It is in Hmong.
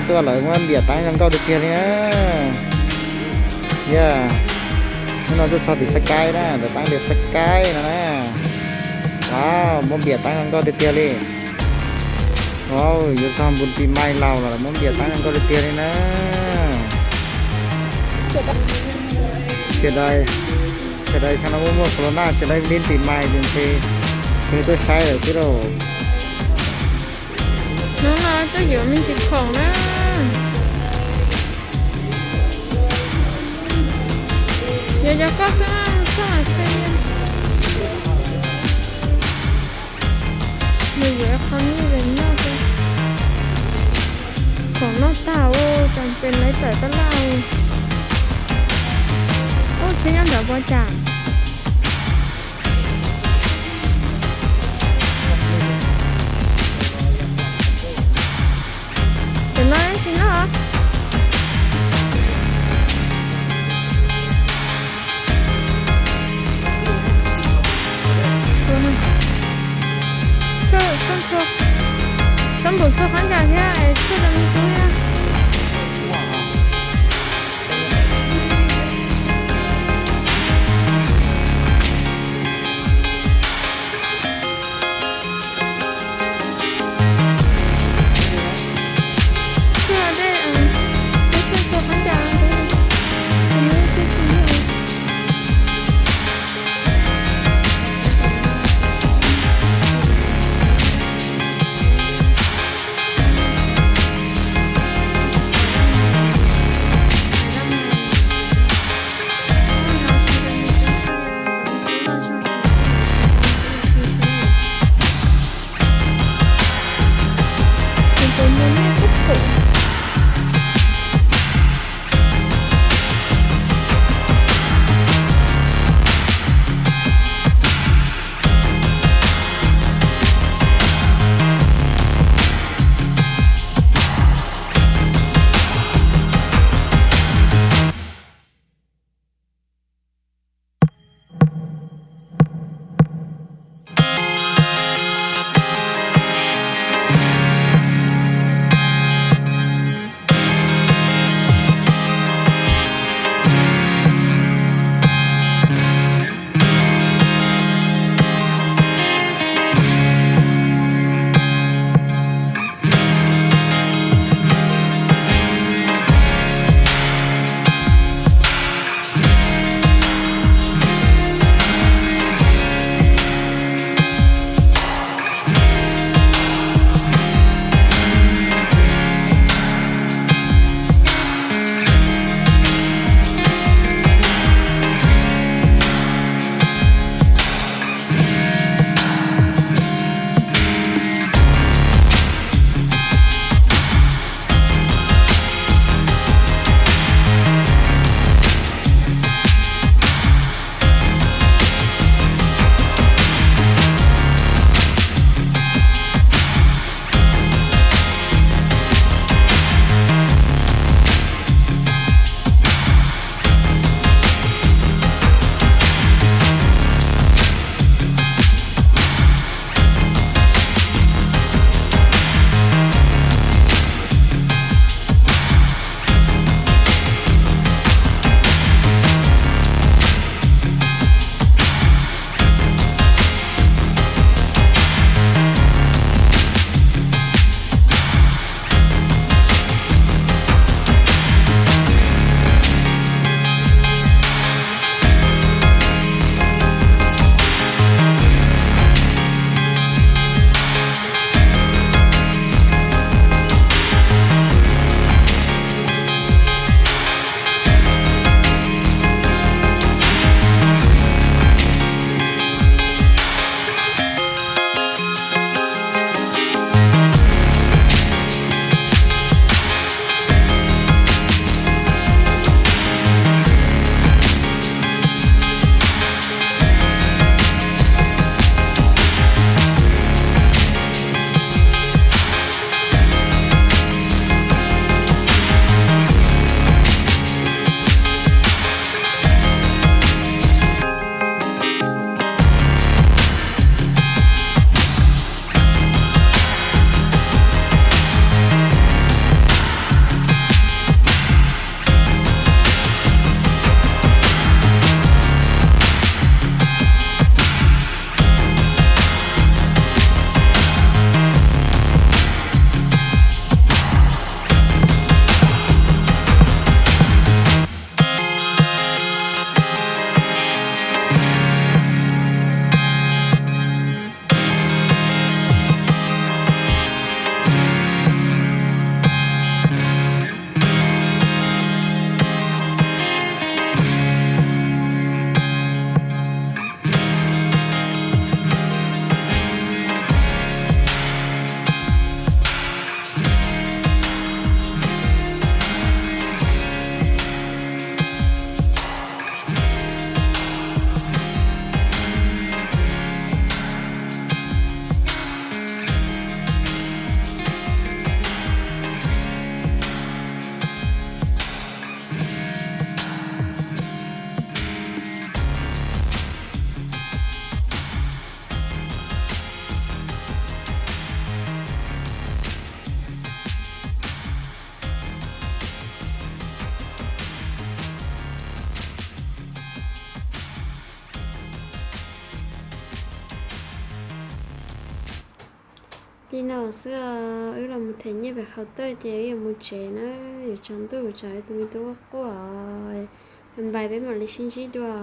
Tuaj lawm muab npiam teeb zoo nkauj tiag tiag li na. Yog, hnub no tuaj txog tim Sky na, lawv teeb tias Sky no na. Wow, muab npiam teeb zoo nkauj tiag tiag li. Wow, yuav txog npus pis mais laus los muab npiam teeb zoo nkauj tiag tiag li na. Sawv daws, sawv daws xyoo no muaj muaj corona, sawv daws npib pis mais ces ntshe tuaj saib lawm xwb lauj. Hnub no tuaj yuav me ntsis khoom na. Yog cov koj xwb, koj mas xwb. Nws yuav qho nyiaj es noj, khoom noj tag ua cas pes lawv tawm tab laj. Ub, tsheb nyob nram pov cas? Cov no tsis noj. Txhob npum txog qhov ncas thiab es txhob rau me tub thiab. Li no xwb os, wb los mus them nyiaj pem qhov tawj ces wb yuav mus tsev na, yuav tsaus ntuj tsam wb tus me tub quaj quaj. Bye bye, peb mam li sib ntsib dua.